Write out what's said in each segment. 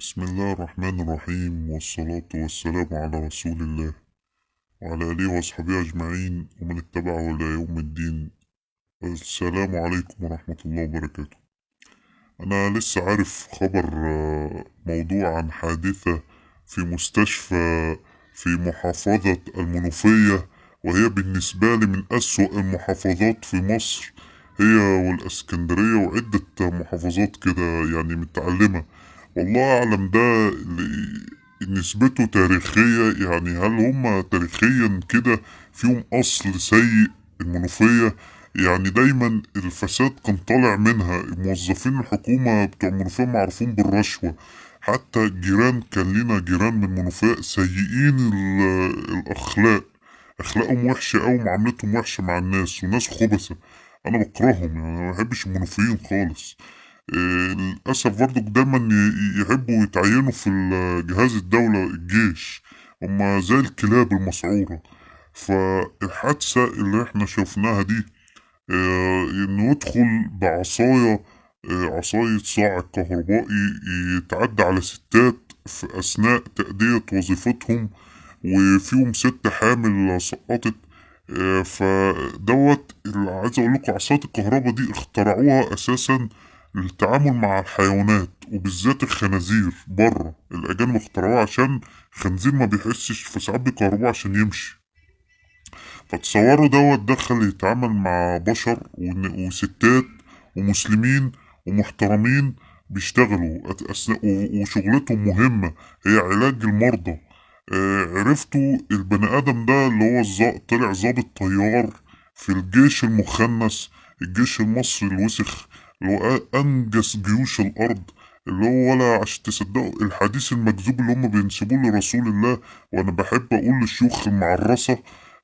بسم الله الرحمن الرحيم، والصلاة والسلام على رسول الله وعلى آله وصحبه أجمعين ومن اتبعه إلى يوم الدين. السلام عليكم ورحمة الله وبركاته. أنا لسه عارف خبر، موضوع عن حادثة في مستشفى في محافظة المنوفية، وهي بالنسبة لي من أسوأ المحافظات في مصر، هي والاسكندرية وعدة محافظات كده متعلمة. والله أعلم ده نسبته تاريخية، هل هم تاريخيا كده فيهم أصل سيء المنوفية؟ دايما الفساد كان طالع منها، موظفين الحكومة بتوع المنوفية معروفين بالرشوة، حتى الجيران كان لينا جيران من المنوفية سيئين الأخلاق، أخلاقهم وحشة أوي ومعاملتهم وحشة مع الناس وناس خبثة، أنا بكرههم، ما بحبش المنوفيين خالص. للأسف برضو دايما يحبوا يتعينوا في جهاز الدولة الجيش، هما زي الكلاب المسعورة. فالحادثة اللي احنا شفناها دي، انه يدخل بعصاية، عصاية صاعق كهربائي يتعدى على ستات في أثناء تأدية وظيفتهم، وفيهم ست حامل سقطت. فدوت اللي عايز اقول لكم، عصاية الكهرباء دي اخترعوها اساسا للتعامل مع الحيوانات وبالذات الخنازير بره، الاجانب اخترعوها عشان الخنزير ما بيحسش، فساعات بيكهربوه عشان يمشي. فتصوروا دوت دخل يتعامل مع بشر وستات ومسلمين ومحترمين بيشتغلوا وشغلتهم مهمة هي علاج المرضى. عرفتوا البني آدم ده اللي هو طلع ظابط طيار في الجيش المخنث، الجيش المصري الوسخ اللي هو أنجس جيوش الأرض، اللي هو ولا عشان تصدقوا الحديث المكذوب اللي هم بينسبوه لرسول الله. وأنا بحب أقول للشيوخ المعرصة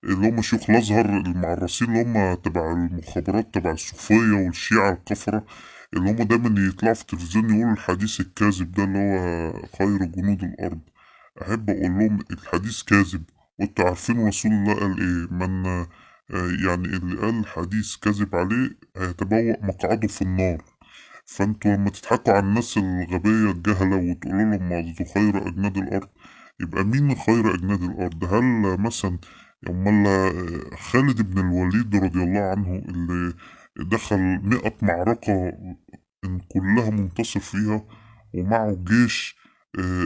اللي هم شيوخ الأزهر المعرصين اللي هم تبع المخابرات تبع الصوفية والشيعة الكفرة، اللي هم دايما يطلعوا في التلفزيون يقولوا الحديث الكاذب ده اللي هو خير جنود الأرض. أحب أقول لهم الحديث كاذب، وانتوا عارفين رسول الله قال إيه؟ اللي قال حديث كاذب عليه هيتبوأ مقعده في النار. فانتوا لما تضحكوا على الناس الغبية الجهلة وتقولوا لهم ما ده خير أجناد الأرض، يبقى مين خير أجناد الأرض؟ هل مثلا أمال خالد بن الوليد رضي الله عنه اللي دخل 100 معركة إن كلها منتصر فيها ومعه جيش،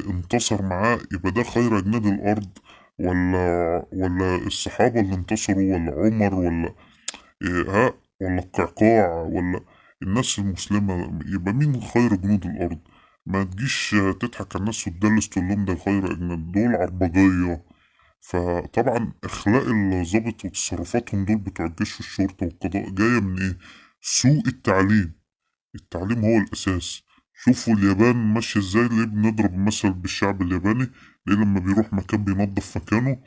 انتصر معاه، يبقى ده خير أجناد الأرض؟ ولا الصحابة اللي انتصروا، ولا عمر، ولا القعقاع، ولا الناس المسلمة؟ يبقى مين خير جنود الأرض؟ ما تجيش تضحك على الناس وتدلس تقول لهم ده خير أجناد، دول عربجية. فطبعا أخلاق الظابط وتصرفاتهم دول بتوع الجيش والشرطة والقضاء جاية من إيه؟ سوء التعليم. التعليم هو الأساس. شوفوا اليابان ماشية ازاي، ليه بنضرب مثل بالشعب الياباني؟ ليه لما بيروح مكان بينظف مكانه؟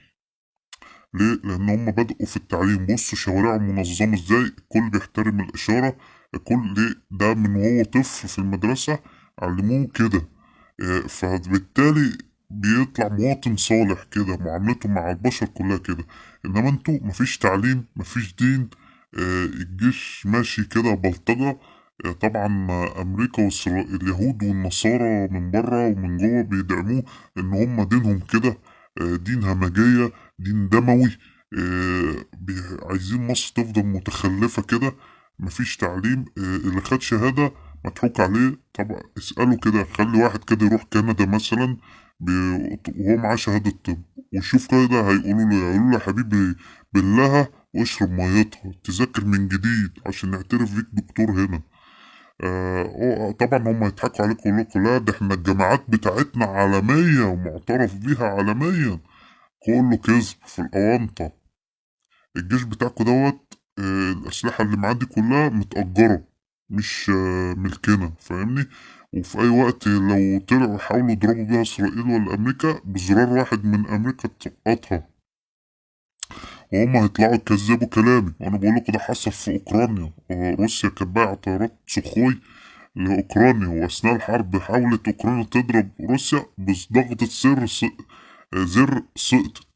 ليه؟ لأن هم بدأوا في التعليم. بصوا شوارعهم منظمة ازاي، الكل بيحترم الإشارة، الكل ليه؟ ده من وهو طفل في المدرسة علموه كده، فبالتالي بيطلع مواطن صالح كده، معاملته مع البشر كلها كده. إنما انتوا مفيش تعليم، مفيش دين، الجيش ماشي كده بلطجة. طبعا أمريكا واليهود والنصارى من بره ومن جوه بيدعموه، إن هم دينهم كده، دين همجية، دين دموي، عايزين مصر تفضل متخلفة كده، مفيش تعليم، اللي خد شهادة مضحوك عليه. طب اسأله كده، خلي واحد كده يروح كندا مثلا وهو معاه شهادة طب، وشوف كده هيقولوا له، هيقولوا له يا حبيبي بالله واشرب ميتها، تذاكر من جديد عشان نعترف بيك دكتور هنا. طبعا هم يضحكوا عليكم ويقولوا لكم لا ده احنا الجامعات بتاعتنا عالمية ومعترف بيها عالميا، كله كذب في الأونطة. الجيش بتاعكم دوت، الأسلحة اللي معاه دي كلها متأجرة مش، ملكنا، فاهمني؟ وفي أي وقت لو طلعوا حاولوا يضربوا بيها إسرائيل ولا أمريكا بزرار واحد من أمريكا تسقطها، وهم هيطلعوا يكذبوا كلامي. وأنا بقول لكم ده حصل في أوكرانيا، روسيا كانت بايعة طيارات سوخوي لأوكرانيا، وأثناء الحرب حاولت أوكرانيا تضرب روسيا بس ضغطة زر سقطت،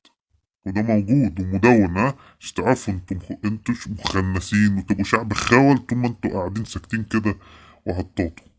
وده موجود ومدون، ها مش تعرفوا انتوا مخنثين وتبقوا شعب خول طول ما انتوا قاعدين ساكتين كده وهتطاطوا.